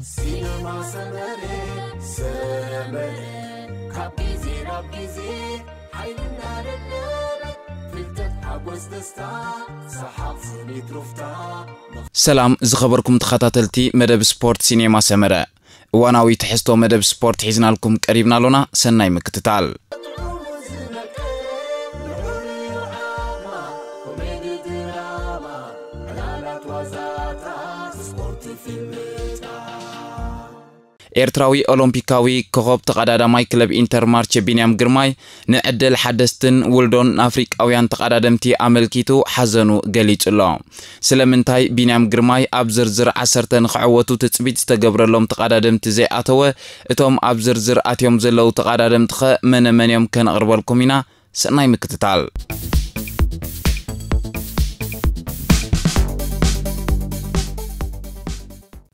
ሲነማ ሰመረ፣ ሰመረ፣ ካብ ግዜ ናብ ግዜ ሓይልና ደደበ፣ ፍልጠት፣ ሓጎስ፣ ደስታ፣ ሰሓቕ፣ ስኒት፣ ሩፍታ። ሰላም ዝኸበርኩም ተኸታተልቲ መደብ ስፖርት ሲኔማ ሰመረ። እዋናዊ ትሕዝቶ መደብ ስፖርት ሒዝናልኩም ቀሪብና ኣሎና። ሰናይ ምክትታል። ኤርትራዊ ኦሎምፒካዊ ኮኸብ ተቐዳዳማይ ክለብ ኢንተር ማርቸ ቢንያም ግርማይ ንዕድል ሓደስትን ውልዶን ኣፍሪቃውያን ተቐዳደምቲ ኣመልኪቱ ሓዘኑ ገሊጹ ኣሎ። ስለምንታይ ቢንያም ግርማይ ኣብ ዝርዝር ዓሰርተ ንኽዕወቱ ትጽቢት ዝተገብረሎም ተቐዳደምቲ ዘይኣተወ? እቶም ኣብ ዝርዝር ኣትዮም ዘለዉ ተቐዳደምቲኸ መነ መን እዮም? ከነቕርበልኩም ኢና። ሰናይ ምክትታል።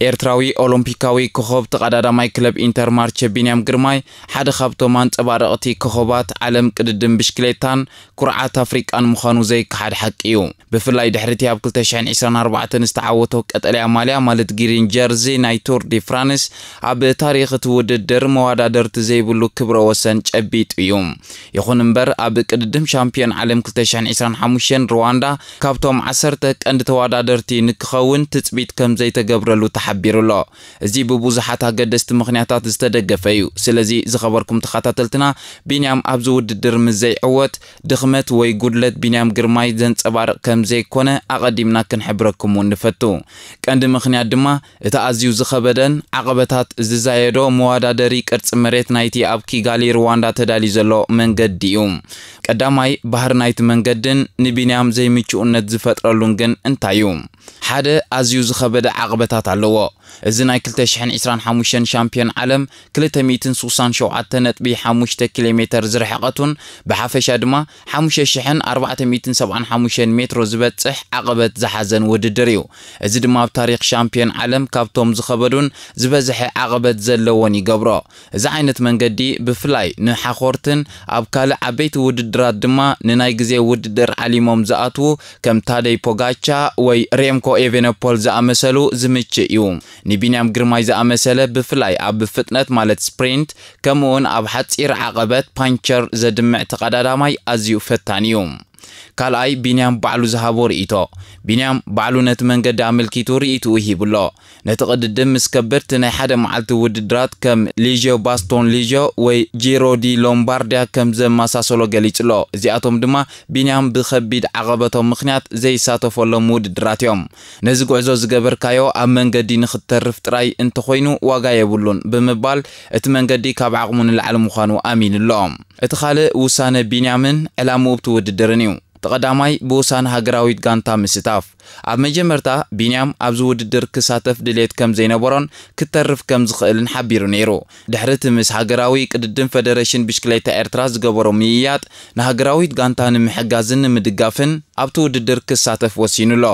ኤርትራዊ ኦሎምፒካዊ ኮኸብ ተቐዳዳማይ ክለብ ኢንተር ማርቸ ቢንያም ግርማይ ሓደ ካብቶም ኣንጸባረቕቲ ኮኸባት ዓለም ቅድድም ብሽክሌታን ኩርዓት ኣፍሪቃን ምዃኑ ዘይከሓድ ሓቂ እዩ። ብፍላይ ድሕሪ እቲ ኣብ ክልተ ሽሕን ዕስራን ኣርባዕተን ዝተዓወቶ ቀጠልያ ማልያ ማለት ግሪን ጀርዚ ናይ ቱር ዲ ፍራንስ ኣብ ታሪኽ እቲ ውድድር መወዳደርቲ ዘይብሉ ክብረ ወሰን ጨቢጡ እዩ። ይኹን እምበር ኣብ ቅድድም ሻምፒዮን ዓለም ክልተ ሽሕን ዕስራን ሓሙሽተን ሩዋንዳ ካብቶም ዓሰርተ ቀንዲ ተወዳደርቲ ንክኸውን ትጽቢት ከም ዘይተገብረሉ ተሓቢሩ ኣሎ። እዚ ብብዙሓት ኣገደስቲ ምኽንያታት ዝተደገፈ እዩ። ስለዚ ዝኸበርኩም ተኸታተልትና ቢንያም ኣብዚ ውድድር ምስ ዘይዕወት ድኽመት ወይ ጉድለት ቢንያም ግርማይ ዘንጸባርቕ ከም ዘይኮነ ኣቐዲምና ክንሕብረኩም እውን ንፈቱ። ቀንዲ ምኽንያት ድማ እቲ ኣዝዩ ዝኸበደን ዓቐበታት ዝዛየዶ መወዳደሪ ቅርጺ መሬት ናይቲ ኣብ ኪጋሊ ሩዋንዳ ተዳልዩ ዘሎ መንገዲ እዩ። ቀዳማይ ባህሪ ናይቲ መንገድን ንቢንያም ዘይምቹእነት ዝፈጥረሉን ግን እንታይ እዩ? ሓደ ኣዝዩ ዝኸበደ ዓቐበታት ኣለዎ። እዚ ናይ ክልተ ሽሕን ዕስራን ሓሙሽተን ሻምፒዮን ዓለም ክልተ ሚእትን ስሳን ሸውዓተ ነጥቢ ሓሙሽተ ኪሎ ሜተር ዝርሕቐቱን ብሓፈሻ ድማ ሓሙሽተ ሽሕን ኣርባዕተ ሚእትን ሰብዓን ሓሙሽተን ሜትሮ ዝበጽሕ ዓቐበት ዝሓዘን ውድድር እዩ። እዚ ድማ ኣብ ታሪኽ ሻምፒዮን ዓለም ካብቶም ዝኸበዱን ዝበዝሐ ዓቐበት ዘለዎን ይገብሮ። እዚ ዓይነት መንገዲ ብፍላይ ንሓኾርትን ኣብ ካልእ ዓበይቲ ውድድራት ድማ ንናይ ግዜ ውድድር ዓሊሞም ዝኣትዉ ከም ታደይ ፖጋቻ ወይ ሬምኮ ኤቬነፖል ዝኣመሰሉ ዝምችእ እዩ። ንቢንያም ግርማይ ዝኣመሰለ ብፍላይ ኣብ ፍጥነት ማለት ስፕሪንት ከምኡውን ኣብ ሓጺር ዓቐበት ፓንቸር ዘድምዕ ተቐዳዳማይ ኣዝዩ ፈታኒ እዩ። ካልኣይ ቢንያም ባዕሉ ዝሃቦ ርእይቶ። ቢንያም ባዕሉ ነቲ መንገዲ ኣመልኪቱ ርእይትኡ ሂቡ ኣሎ። ነቲ ቅድድም ምስ ከበድቲ ናይ ሓደ መዓልቲ ውድድራት ከም ሊዥዮ ባስቶን ሊዥዮ ወይ ጂሮ ዲ ሎምባርዲያ ከም ዘመሳሰሎ ገሊጹ ኣሎ። እዚኣቶም ድማ ቢንያም ብኸቢድ ዓቐበቶም ምኽንያት ዘይሳተፈሎም ውድድራት እዮም። ነዚ ጉዕዞ ዝገበርካዮ ኣብ መንገዲ ንኽትተርፍ ጥራይ እንተኾይኑ ዋጋ የብሉን ብምባል እቲ መንገዲ ካብ ዓቕሙ ንላዕሊ ምዃኑ ኣሚኑ ኣሎ። እቲ ካልእ ውሳነ ቢንያምን ዕላምኡ ኣብቲ ውድድርን እዩ። እቲ ቀዳማይ ብውሳነ ሃገራዊት ጋንታ ምስታፍ። ኣብ መጀመርታ ቢንያም ኣብዚ ውድድር ክሳተፍ ድሌት ከም ዘይነበሮን ክተርፍ ከም ዝኽእልን ሓቢሩ ነይሩ። ድሕሪ እቲ ምስ ሃገራዊ ቅድድም ፈደረሽን ብሽክሌታ ኤርትራ ዝገበሮ ምይያጥ ንሃገራዊት ጋንታ ንምሕጋዝን ንምድጋፍን ኣብቲ ውድድር ክሳተፍ ወሲኑ ኣሎ።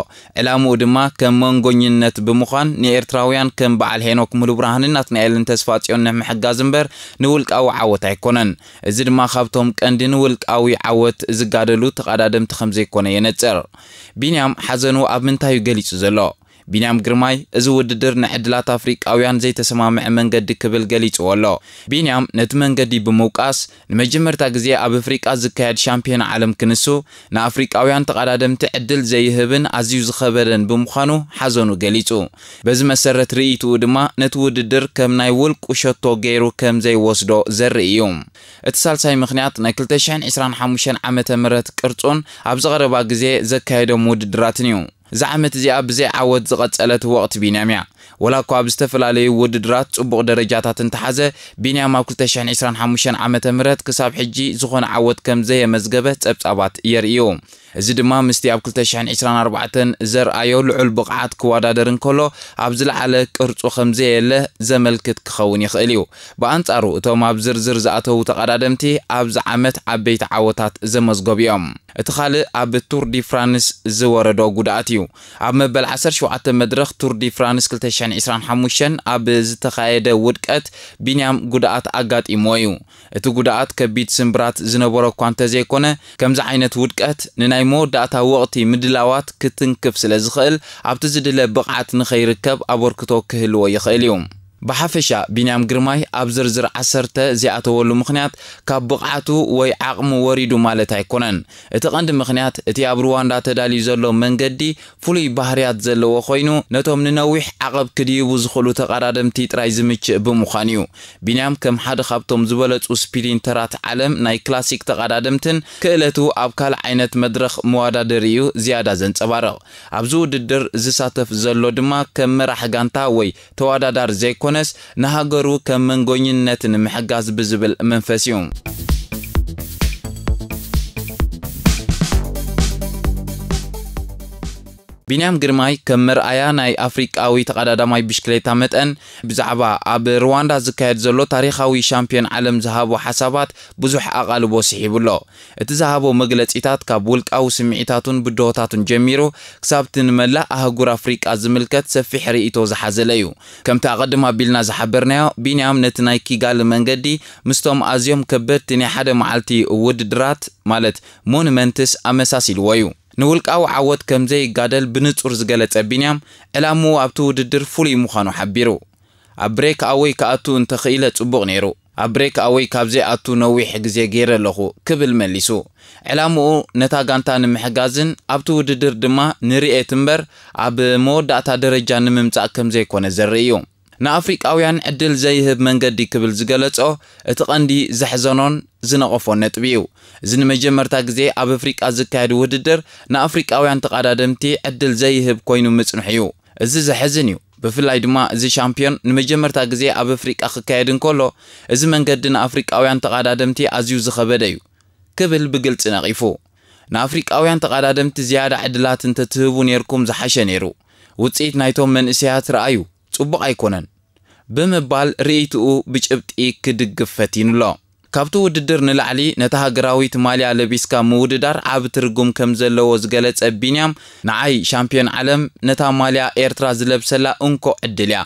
ዕላምኡ ድማ ከም መንጎኝነት ብምዃን ንኤርትራውያን ከም በዓል ሄኖክ ሙሉብርሃንን ናትናኤልን ተስፋጽዮን ንምሕጋዝ እምበር ንውልቃዊ ዓወት ኣይኮነን። እዚ ድማ ካብቶም ቀንዲ ንውልቃዊ ዓወት ዝጋደሉ ተቐዳደምቲ ከም ዘይኮነ የነጽር። ቢንያም ሓዘኑ ኣብ ምንታይ እዩ ገሊጹ ዘሎ? ቢንያም ግርማይ፣ እዚ ውድድር ንዕድላት ኣፍሪቃውያን ዘይተሰማምዐ መንገዲ ክብል ገሊጽዎ ኣሎ። ቢንያም ነቲ መንገዲ ብምውቃስ፣ ንመጀመርታ ግዜ ኣብ ኣፍሪቃ ዝካየድ ሻምፒዮን ዓለም ክንሱ፣ ንኣፍሪቃውያን ተቐዳደምቲ ዕድል ዘይህብን ኣዝዩ ዝኸበደን ብምዃኑ ሓዘኑ ገሊጹ። በዚ መሰረት ርእይትኡ ድማ ነቲ ውድድር ከም ናይ ውልቁ ሸቶ ገይሩ ከም ዘይወስዶ ዘርኢ እዩ። እቲ ሳልሳይ ምኽንያት ናይ ክልተ ሽሕን ዕስራን ሓሙሽተን ዓመተ ምህረት ቅርጹን ኣብዚ ቀረባ ግዜ ዘካየዶም ውድድራትን እዩ። እዛ ዓመት እዚኣ ብዘይ ዓወት ዝቐጸለት ወቕቲ ቢንያም እያ። ወላ እኳ ኣብ ዝተፈላለዩ ውድድራት ጽቡቕ ደረጃታት እንተሓዘ፣ ቢንያም ኣብ ክልተ ሽሕን ዕስራን ሓሙሽተን ዓመተ ምህረት ክሳብ ሕጂ ዝኾነ ዓወት ከም ዘየመዝገበ ጸብጻባት የርእዩ። እዚ ድማ ምስቲ ኣብ ክልተ ሽሕን ዕስራን ኣርባዕተን ዘርኣዮ ልዑል ብቕዓት ክወዳደር እንከሎ ኣብ ዝለዓለ ቅርጹ ከም ዘየለ ዘመልክት ክኸውን ይኽእል እዩ። ብኣንጻሩ እቶም ኣብ ዝርዝር ዝኣተዉ ተቐዳደምቲ ኣብዚ ዓመት ዓበይቲ ዓወታት ዘመዝገቡ እዮም። እቲ ካልእ ኣብ ቱር ዲ ፍራንስ ዝወረዶ ጉድኣት እዩ። ኣብ መበል ዓሰርተ ሸውዓተ መድረኽ ቱር ዲ ፍራንስ ክልተ ሽሕን ዕስራን ሓሙሽተን ኣብ ዝተኻየደ ውድቀት ቢንያም ጉድኣት ኣጋጢምዎ እዩ። እቲ ጉድኣት ከቢድ ስምብራት ዝነበሮ እኳ እንተዘይኮነ፣ ከምዚ ዓይነት ውድቀት ንናይ መወዳእታ ወቕቲ ምድላዋት ክትንክፍ ስለ ዝኽእል፣ ኣብቲ ዝድለ ብቕዓት ንኸይርከብ ኣበርክቶ ክህልዎ ይኽእል እዩ። ብሓፈሻ ቢንያም ግርማይ ኣብ ዝርዝር ዓሰርተ ዝኣተወሉ ምኽንያት ካብ ብቕዓቱ ወይ ዓቕሙ ወሪዱ ማለት ኣይኮነን። እቲ ቀንዲ ምኽንያት እቲ ኣብ ሩዋንዳ ተዳልዩ ዘሎ መንገዲ ፍሉይ ባህርያት ዘለዎ ኮይኑ፣ ነቶም ንነዊሕ ዓቐብ ክድይቡ ዝኽእሉ ተቐዳደምቲ ጥራይ ዝምችእ ብምዃኑ እዩ። ቢንያም ከም ሓደ ካብቶም ዝበለጹ ስፕሪንተራት ዓለም ናይ ክላሲክ ተቐዳደምትን ክእለቱ ኣብ ካልእ ዓይነት መድረኽ መወዳደሪ እዩ ዝያዳ ዘንጸባርቕ። ኣብዚ ውድድር ዝሳተፍ ዘሎ ድማ ከም መራሕ ጋንታ ወይ ተወዳዳሪ ዘይኮነስ ንሃገሩ ከም መንጎኝነት ንምሕጋዝ ብዝብል መንፈስ እዩ። ቢንያም ግርማይ ከም መርኣያ ናይ ኣፍሪቃዊ ተቐዳዳማይ ብሽክሌታ መጠን ብዛዕባ ኣብ ሩዋንዳ ዝካየድ ዘሎ ታሪኻዊ ሻምፒዮን ዓለም ዝሃቦ ሓሳባት ብዙሕ ኣቓልቦ ስሒቡ ኣሎ። እቲ ዝሃቦ መግለጺታት ካብ ውልቃዊ ስምዒታቱን ብድሆታቱን ጀሚሩ ክሳብ እቲ ንመላእ ኣህጉር ኣፍሪቃ ዝምልከት ሰፊሕ ርእይቶ ዝሓዘለ እዩ። ከምቲ ኣቐድም ኣቢልና ዝሓበርናዮ፣ ቢንያም ነቲ ናይ ኪጋሊ መንገዲ ምስቶም ኣዝዮም ከበድቲ ናይ ሓደ መዓልቲ ውድድራት ማለት ሞኑመንትስ ኣመሳሲልዎ እዩ። ንውልቃዊ ዓወት ከም ዘይጋደል ብንጹር ዝገለጸ ቢንያም፣ ዕላምኡ ኣብቲ ውድድር ፍሉይ ምዃኑ ሓቢሩ። ኣብ ብሬክ ኣወይ ክኣቱ እንተኽኢለ ጽቡቕ ነይሩ። ኣብ ብሬክ ኣወይ ካብ ዘይኣቱ ነዊሕ ግዜ ገይረ ኣለኹ ክብል መሊሱ። ዕላምኡ ነታ ጋንታ ንምሕጋዝን ኣብቲ ውድድር ድማ ንርኤት እምበር ኣብ መወዳእታ ደረጃ ንምምጻእ ከም ዘይኮነ ዘርኢ እዩ። ንኣፍሪቃውያን ዕድል ዘይህብ መንገዲ ክብል ዝገለጾ እቲ ቀንዲ ዘሕዘኖን ዝነቐፎን ነጥቢ እዩ። እዚ ንመጀመርታ ግዜ ኣብ ኣፍሪቃ ዝካየድ ውድድር ንኣፍሪቃውያን ተቐዳደምቲ ዕድል ዘይህብ ኮይኑ ምጽንሑ እዩ። እዚ ዘሕዝን እዩ። ብፍላይ ድማ እዚ ሻምፒዮን ንመጀመርታ ግዜ ኣብ ኣፍሪቃ ክካየድ እንከሎ፣ እዚ መንገዲ ንኣፍሪቃውያን ተቐዳደምቲ ኣዝዩ ዝኸበደ እዩ ክብል ብግልጺ ነቒፉ። ንኣፍሪቃውያን ተቐዳደምቲ ዝያዳ ዕድላት እንተትህቡ ነይርኩም ዝሓሸ ነይሩ። ውጽኢት ናይቶም መንእሰያት ረኣዩ፣ ጽቡቕ ኣይኮነን ብምባል ርእይትኡ ብጭብጢ ክድግፍ ፈቲኑ ኣሎ። ካብቲ ውድድር ንላዕሊ ነታ ሃገራዊት ማልያ ለቢስካ ምውድዳር ዓቢ ትርጉም ከም ዘለዎ ዝገለጸ ቢንያም፣ ንዓይ ሻምፒዮን ዓለም ነታ ማልያ ኤርትራ ዝለብሰላ እንኮ ዕድል እያ።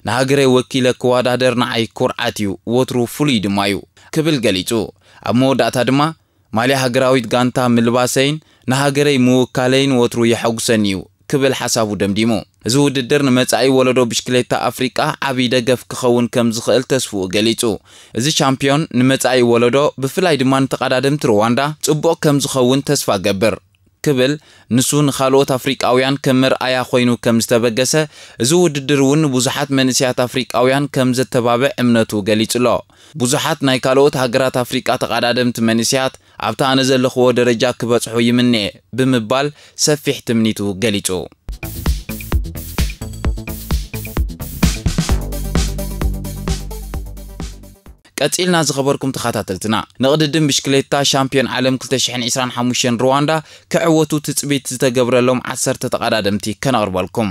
ንሃገረይ ወኪለ ክወዳደር ንዓይ ኩርዓት እዩ፣ ወትሩ ፍሉይ ድማ እዩ ክብል ገሊጹ። ኣብ መወዳእታ ድማ ማልያ ሃገራዊት ጋንታ ምልባሰይን ንሃገረይ ምውካለይን ወትሩ የሐጉሰኒ እዩ ክብል ሓሳቡ ደምዲሙ። እዚ ውድድር ንመጻኢ ወለዶ ብሽክሌታ ኣፍሪቃ ዓቢ ደገፍ ክኸውን ከም ዝኽእል ተስፍኡ ገሊጹ። እዚ ቻምፒዮን ንመጻኢ ወለዶ ብፍላይ ድማ ንተቐዳደምቲ ሩዋንዳ ጽቡቕ ከም ዝኸውን ተስፋ ገብር ክብል ንሱ ንኻልኦት ኣፍሪቃውያን ከም መርኣያ ኮይኑ ከም ዝተበገሰ፣ እዚ ውድድር እውን ንብዙሓት መንእሰያት ኣፍሪቃውያን ከም ዘተባብዕ እምነቱ ገሊጹ ኣሎ። ብዙሓት ናይ ካልኦት ሃገራት ኣፍሪቃ ተቐዳደምቲ መንእሰያት ኣብቲ ኣነ ዘለኽዎ ደረጃ ክበጽሑ ይምነ ብምባል ሰፊሕ ትምኒቱ ገሊጹ። ቀጺልና ዝኸበርኩም ተኸታተልትና፣ ንቕድድም ብሽክሌታ ሻምፒዮን ዓለም ክልተ ሽሕን ዕስራን ሓሙሽተን ሩዋንዳ ክዕወቱ ትጽቢት ዝተገብረሎም ዓሰርተ ተቐዳደምቲ ከነቕርበልኩም።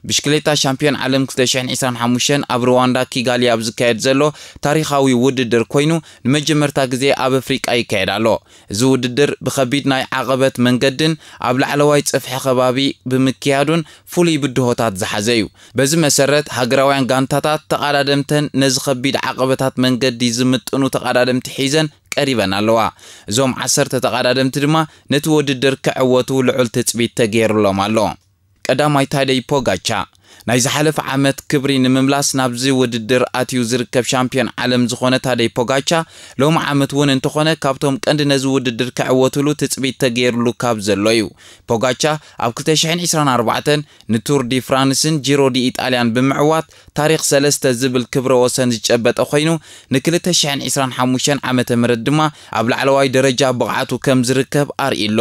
ብሽክሌታ ሻምፒዮን ዓለም ክልተ ሽሕን ዕስራን ሓሙሽተን ኣብ ሩዋንዳ ኪጋሊ ኣብ ዝካየድ ዘሎ ታሪኻዊ ውድድር ኮይኑ ንመጀመርታ ግዜ ኣብ ኣፍሪቃ ይካየድ ኣሎ። እዚ ውድድር ብኸቢድ ናይ ዓቐበት መንገድን ኣብ ላዕለዋይ ጽፍሒ ከባቢ ብምክያዱን ፍሉይ ብድሆታት ዝሓዘ እዩ። በዚ መሰረት ሃገራውያን ጋንታታት ተቐዳደምተን ነዚ ከቢድ ዓቐበታት መንገዲ ዝምጥኑ ተቐዳደምቲ ሒዘን ቀሪበን ኣለዋ። እዞም ዓሰርተ ተቐዳደምቲ ድማ ነቲ ውድድር ክዕወቱ ልዑል ትጽቢት ተገይሩሎም ኣሎ። ቀዳማይ ታደይ ፖጋቻ። ናይ ዝሓለፈ ዓመት ክብሪ ንምምላስ ናብዚ ውድድር ኣትዩ ዝርከብ ሻምፒዮን ዓለም ዝኾነ ታደይ ፖጋቻ፣ ሎሚ ዓመት እውን እንተኾነ ካብቶም ቀንዲ ነዚ ውድድር ክዕወትሉ ትጽቢት ተገይርሉ ካብ ዘሎ እዩ። ፖጋቻ ኣብ ክልተ ሽሕን ዕስራን ኣርባዕተን ንቱር ዲ ፍራንስን ጂሮ ዲ ኢጣልያን ብምዕዋት ታሪኽ ሰለስተ ዝብል ክብረ ወሰን ዝጨበጠ ኮይኑ፣ ን ክልተ ሽሕን ዕስራን ሓሙሽተን ዓመተ ምህረት ድማ ኣብ ላዕለዋይ ደረጃ ብቕዓቱ ከም ዝርከብ ኣርእዩ ኣሎ።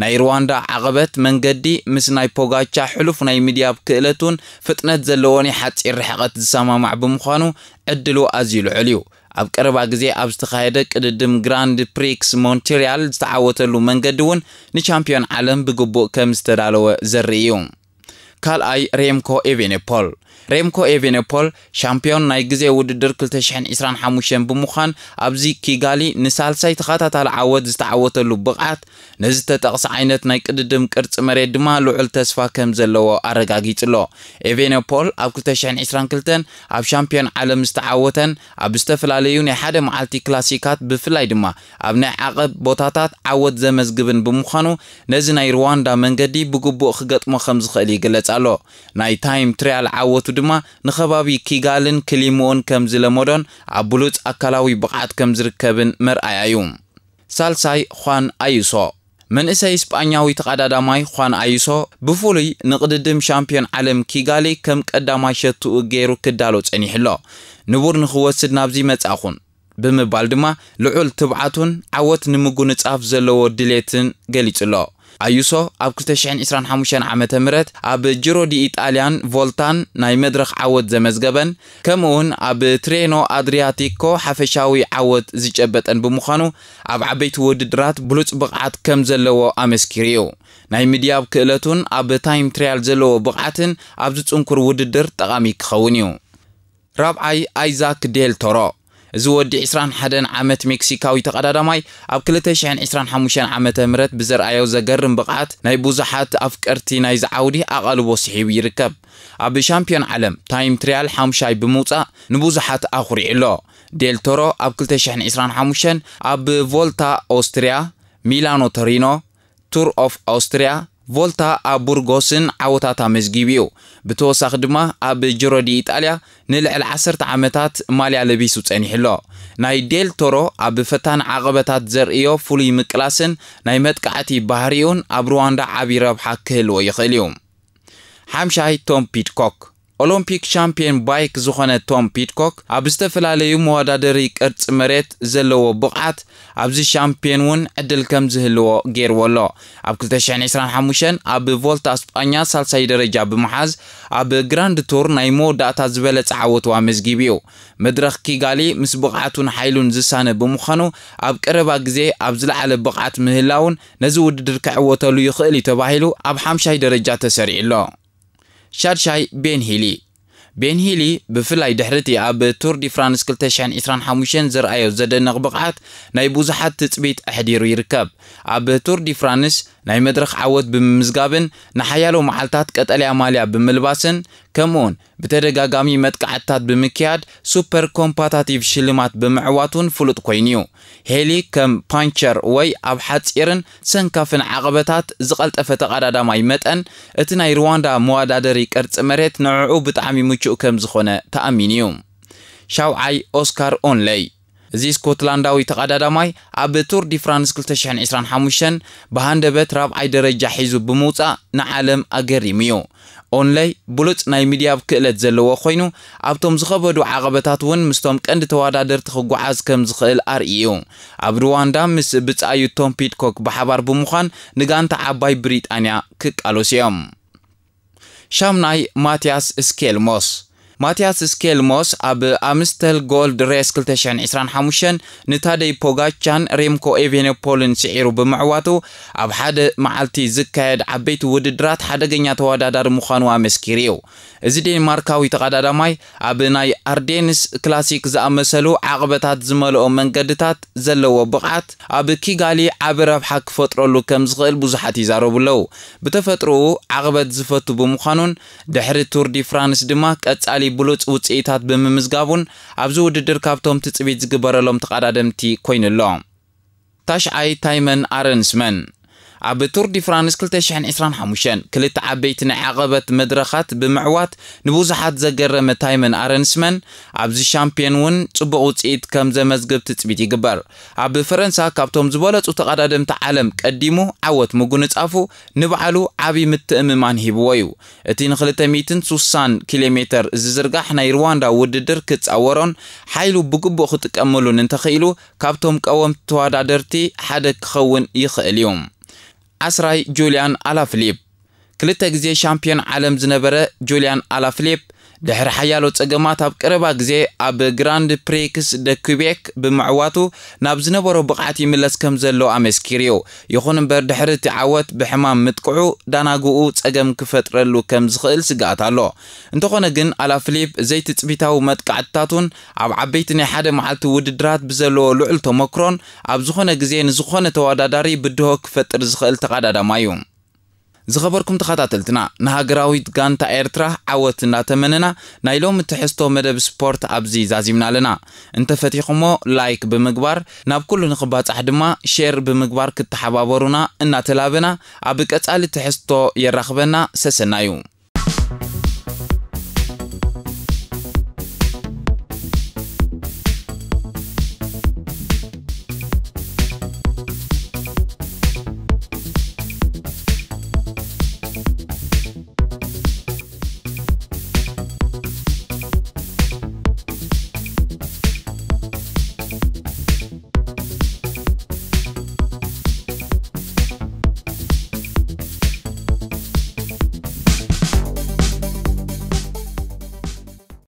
ናይ ሩዋንዳ ዓቐበት መንገዲ ምስ ናይ ፖጋቻ ሕሉፍ ናይ ምድያብ ክእለቱን ፍጥነት ዘለዎን ሓጺር ርሕቐት ዝሰማማዕ ብምዃኑ ዕድሉ ኣዝዩ ልዑል እዩ። ኣብ ቀረባ ግዜ ኣብ ዝተኻየደ ቅድድም ግራንድ ፕሪክስ ሞንትሪያል ዝተዓወተሉ መንገዲ እውን ንቻምፒዮን ዓለም ብግቡእ ከም ዝተዳለወ ዘርኢ እዩ። ካልኣይ ሬምኮ ኤቬኔፖል። ሬምኮ ኤቬኔፖል ሻምፒዮን ናይ ግዜ ውድድር ክልተ ሽሕን ዕስራን ሓሙሽተን ብምዃን ኣብዚ ኪጋሊ ንሳልሳይ ተኸታታሊ ዓወት ዝተዓወተሉ ብቕዓት ነዚ ተጠቕሰ ዓይነት ናይ ቅድድም ቅርጺ መሬት ድማ ልዑል ተስፋ ከም ዘለዎ ኣረጋጊጹ ኣሎ። ኤቬነፖል ኣብ ክልተ ሽሕን ዕስራን ክልተን ኣብ ሻምፒዮን ዓለም ዝተዓወተን ኣብ ዝተፈላለዩ ናይ ሓደ መዓልቲ ክላሲካት ብፍላይ ድማ ኣብ ናይ ዓቐብ ቦታታት ዓወት ዘመዝግብን ብምዃኑ ነዚ ናይ ሩዋንዳ መንገዲ ብግቡእ ክገጥሞ ከም ዝኽእል ይግለጽ ይሓትት ኣሎ። ናይ ታይም ትሪያል ዓወቱ ድማ ንኸባቢ ኪጋልን ክሊምኡን ከም ዝለመዶን ኣብ ብሉጽ ኣካላዊ ብቕዓት ከም ዝርከብን መርኣያ እዩ። ሳልሳይ፣ ኳን ኣዩሶ። መንእሰይ ስጳኛዊ ተቐዳዳማይ ኳን ኣዩሶ ብፍሉይ ንቕድድም ሻምፒዮን ዓለም ኪጋሊ ከም ቀዳማይ ሸትኡ ገይሩ ክዳሎ ጸኒሑ ኣሎ። ንቡር ንኽወስድ ናብዚ መጻእኹን ብምባል ድማ ልዑል ትብዓቱን ዓወት ንምጉንጻፍ ዘለዎ ድሌትን ገሊጹ ኣሎ። ኣዩሶ ኣብ ክልተ ሽሕን ዕስራን ሓሙሽተን ዓመተ ምህረት ኣብ ጂሮ ዲ ኢጣልያን ቮልታን ናይ መድረኽ ዓወት ዘመዝገበን ከምኡውን ኣብ ትሬኖ ኣድሪያቲኮ ሓፈሻዊ ዓወት ዝጨበጠን ብምዃኑ ኣብ ዓበይቲ ውድድራት ብሉጽ ብቕዓት ከም ዘለዎ ኣመስኪሩ እዩ። ናይ ምድያብ ክእለቱን ኣብ ታይም ትሪያል ዘለዎ ብቕዓትን ኣብዚ ጽንኩር ውድድር ጠቓሚ ክኸውን እዩ። ራብዓይ፣ ኣይዛክ ዴል ቶሮ። እዚ ወዲ ዕስራን ሓደን ዓመት ሜክሲካዊ ተቐዳዳማይ ኣብ ክልተ ሽሕን ዕስራን ሓሙሽተን ዓመተ ምህረት ብዘርኣዮ ዘገርም ብቕዓት ናይ ብዙሓት ኣፍቀርቲ ናይዚ ዓውዲ ኣቓልቦ ስሒቡ ይርከብ። ኣብ ሻምፒዮን ዓለም ታይም ትሪያል ሓሙሻይ ብምውጻእ ንብዙሓት ኣኹሪዑ ኣሎ። ዴል ቶሮ ኣብ ክልተ ሽሕን ዕስራን ሓሙሽተን ኣብ ቮልታ ኦስትርያ፣ ሚላኖ ቶሪኖ፣ ቱር ኦፍ ኦስትርያ፣ ቮልታ ኣብ ቡርጎስን ዓወታት ኣመዝጊቡ እዩ። ብተወሳኺ ድማ ኣብ ጅሮ ዲ ኢጣልያ ንልዕሊ ዓሰርተ ዓመታት ማልያ ለቢሱ ጸኒሑ ኣሎ። ናይ ዴል ቶሮ ኣብ ፈታኒ ዓቐበታት ዘርእዮ ፍሉይ ምቅላስን ናይ መጥቃዕቲ ባህሪኡን ኣብ ሩዋንዳ ዓቢ ረብሓ ክህልዎ ይኽእል እዩ። ሓምሻይ፣ ቶም ፒድኮክ። ኦሎምፒክ ሻምፒዮን ባይክ ዝኾነ ቶም ፒድኮክ ኣብ ዝተፈላለዩ መወዳደሪ ቅርጺ መሬት ዘለዎ ብቕዓት ኣብዚ ሻምፒዮን እውን ዕድል ከም ዝህልዎ ገይርዎ ኣሎ። ኣብ ክልተ ሽሕን ዕስራን ሓሙሽተን ኣብ ቮልታ ስጳኛ ሳልሳይ ደረጃ ብምሓዝ ኣብ ግራንድ ቱር ናይ መወዳእታ ዝበለጸ ዓወቱ ኣመዝጊቡ እዩ። መድረኽ ኪጋሊ ምስ ብቕዓቱን ሓይሉን ዝሳነ ብምዃኑ ኣብ ቀረባ ግዜ ኣብ ዝለዓለ ብቕዓት ምህላውን ነዚ ውድድር ክዕወተሉ ይኽእል እዩ ተባሂሉ ኣብ ሓምሻይ ደረጃ ተሰሪዑ ኣሎ። ሻድሻይ፣ ቤን ሂሊ። ቤን ሂሊ ብፍላይ ድሕሪ እቲ ኣብ ቱር ዲ ፍራንስ ክልተ ሽሕን ዕስራን ሓሙሽተን ዘርኣዮ ዘደንቕ ብቕዓት ናይ ብዙሓት ትጽቢት ኣሕዲሩ ይርከብ። ኣብ ቱር ዲ ፍራንስ ናይ መድረኽ ዓወት ብምምዝጋብን ንሓያሎ መዓልታት ቀጠልያ ማልያ ብምልባስን ከምኡውን ብተደጋጋሚ መጥቃዕትታት ብምክያድ ሱፐር ኮምፓታቲቭ ሽልማት ብምዕዋቱን ፍሉጥ ኮይኑ እዩ። ሄሊ ከም ፓንቸር ወይ ኣብ ሓጺርን ሰንካፍን ዓቐበታት ዝቐልጠፈ ተቐዳዳማይ መጠን እቲ ናይ ሩዋንዳ መወዳደሪ ቅርጺ መሬት ንዕኡ ብጣዕሚ ምቹእ ከም ዝኾነ ተኣሚኑ እዩ። ሻውዓይ፣ ኦስካር ኦንለይ። እዚ ስኮትላንዳዊ ተቐዳዳማይ ኣብ ቱር ዲ ፍራንስ ክልተ ሽሕን ዕስራን ሓሙሽተን ብሃንደበት ራብዓይ ደረጃ ሒዙ ብምውጻእ ንዓለም ኣገሪሙ እዩ። ኦንለይ ብሉጽ ናይ ምድያብ ክእለት ዘለዎ ኮይኑ ኣብቶም ዝኸበዱ ዓቐበታት እውን ምስቶም ቀንዲ ተወዳደርቲ ክጓዓዝ ከም ዝኽእል ኣርእዩ እዩ። ኣብ ሩዋንዳ ምስ ብጻዩ ቶም ፒድኮክ ብሓባር ብምዃን ንጋንታ ዓባይ ብሪጣንያ ክቃለሱ እዮም። ሻምናይ፣ ማቲያስ ስኬልሞስ። ማቲያስ ስኬልሞስ ኣብ ኣምስተል ጎልድ ሬስ ክልተ ሽሕን ዕስራን ሓሙሽተን ንታደይ ፖጋቻን ሬምኮ ኤቬኖፖልን ስዒሩ ብምዕዋቱ ኣብ ሓደ መዓልቲ ዝካየድ ዓበይቲ ውድድራት ሓደገኛ ተወዳዳሪ ምዃኑ ኣመስኪሩ እዩ። እዚ ዴንማርካዊ ተቐዳዳማይ ኣብ ናይ ኣርዴንስ ክላሲክ ዝኣመሰሉ ዓቕበታት ዝመልኦ መንገድታት ዘለዎ ብቕዓት ኣብ ኪጋሊ ዓቢ ረብሓ ክፈጥረሉ ከም ዝኽእል ብዙሓት ይዛረቡ ኣለዉ። ብተፈጥሮኡ ዓቕበት ዝፈቱ ብምዃኑን ድሕሪ ቱር ዲ ፍራንስ ድማ ቀጻሊ ብሉጽ ውጽኢታት ብምምዝጋቡን ኣብዚ ውድድር ካብቶም ትጽቢት ዝግበረሎም ተቐዳደምቲ ኮይኑ ኣሎ። ታሽዓይ፣ ታይመን ኣረንስመን። ኣብ ቱር ዲ ፍራንስ ክልተ ሽሕን ዕስራን ሓሙሽተን ክልተ ዓበይቲ ናይ ዓቐበት መድረኻት ብምዕዋት ንብዙሓት ዘገረመ ታይመን ኣረንስመን ኣብዚ ሻምፒዮን እውን ጽቡቕ ውጽኢት ከም ዘመዝግብ ትጽቢት ይግበር። ኣብ ፈረንሳ ካብቶም ዝበለጹ ተቐዳደምቲ ዓለም ቀዲሙ ዓወት ምጉንጻፉ ንባዕሉ ዓቢ ምትእምማን ሂብዎ እዩ። እቲ ንክልተ ሚእትን ስሳን ኪሎ ሜተር ዝዝርጋሕ ናይ ሩዋንዳ ውድድር ክጻወሮን ሓይሉ ብግቡእ ክጥቀመሉን እንተኽኢሉ ካብቶም ቀወምቲ ተወዳደርቲ ሓደ ክኸውን ይኽእል እዩ። ዓስራይ፣ ጁልያን ኣላፍሊፕ። ክልተ ግዜ ሻምፒዮን ዓለም ዝነበረ ጁልያን ኣላፍሊፕ ድሕሪ ሓያሎ ጸገማት ኣብ ቀረባ ግዜ ኣብ ግራንድ ፕሪክስ ደ ኩቤክ ብምዕዋቱ ናብ ዝነበሮ ብቕዓት ይምለስ ከም ዘሎ ኣመስኪሩ እዩ። ይኹን እምበር ድሕሪ እቲ ዓወት ብሕማም ምጥቅዑ ዳናግኡ ጸገም ክፈጥረሉ ከም ዝኽእል ስግኣት ኣሎ። እንተኾነ ግን ኣላፍሊፕ ዘይትጽቢታዊ መጥቃዕትታቱን ኣብ ዓበይቲ ናይ ሓደ መዓልቲ ውድድራት ብዘለዎ ልዑል ተመክሮን ኣብ ዝኾነ ግዜ ንዝኾነ ተወዳዳሪ ብድሆ ክፈጥር ዝኽእል ተቐዳዳማይ እዩ። ዝኸበርኩም ተኸታተልትና፣ ንሃገራዊት ጋንታ ኤርትራ ዓወት እናተመነና፣ ናይ ሎሚ ትሕዝቶ መደብ ስፖርት ኣብዚ ዛዚምና ኣለና። እንተፈቲኹሞ ላይክ ብምግባር፣ ናብ ኩሉ ንኽባጻሕ ድማ ሼር ብምግባር ክትተሓባበሩና እናተላበና፣ ኣብ ቀጻሊ ትሕዝቶ የራኽበና። ሰሰናዩ።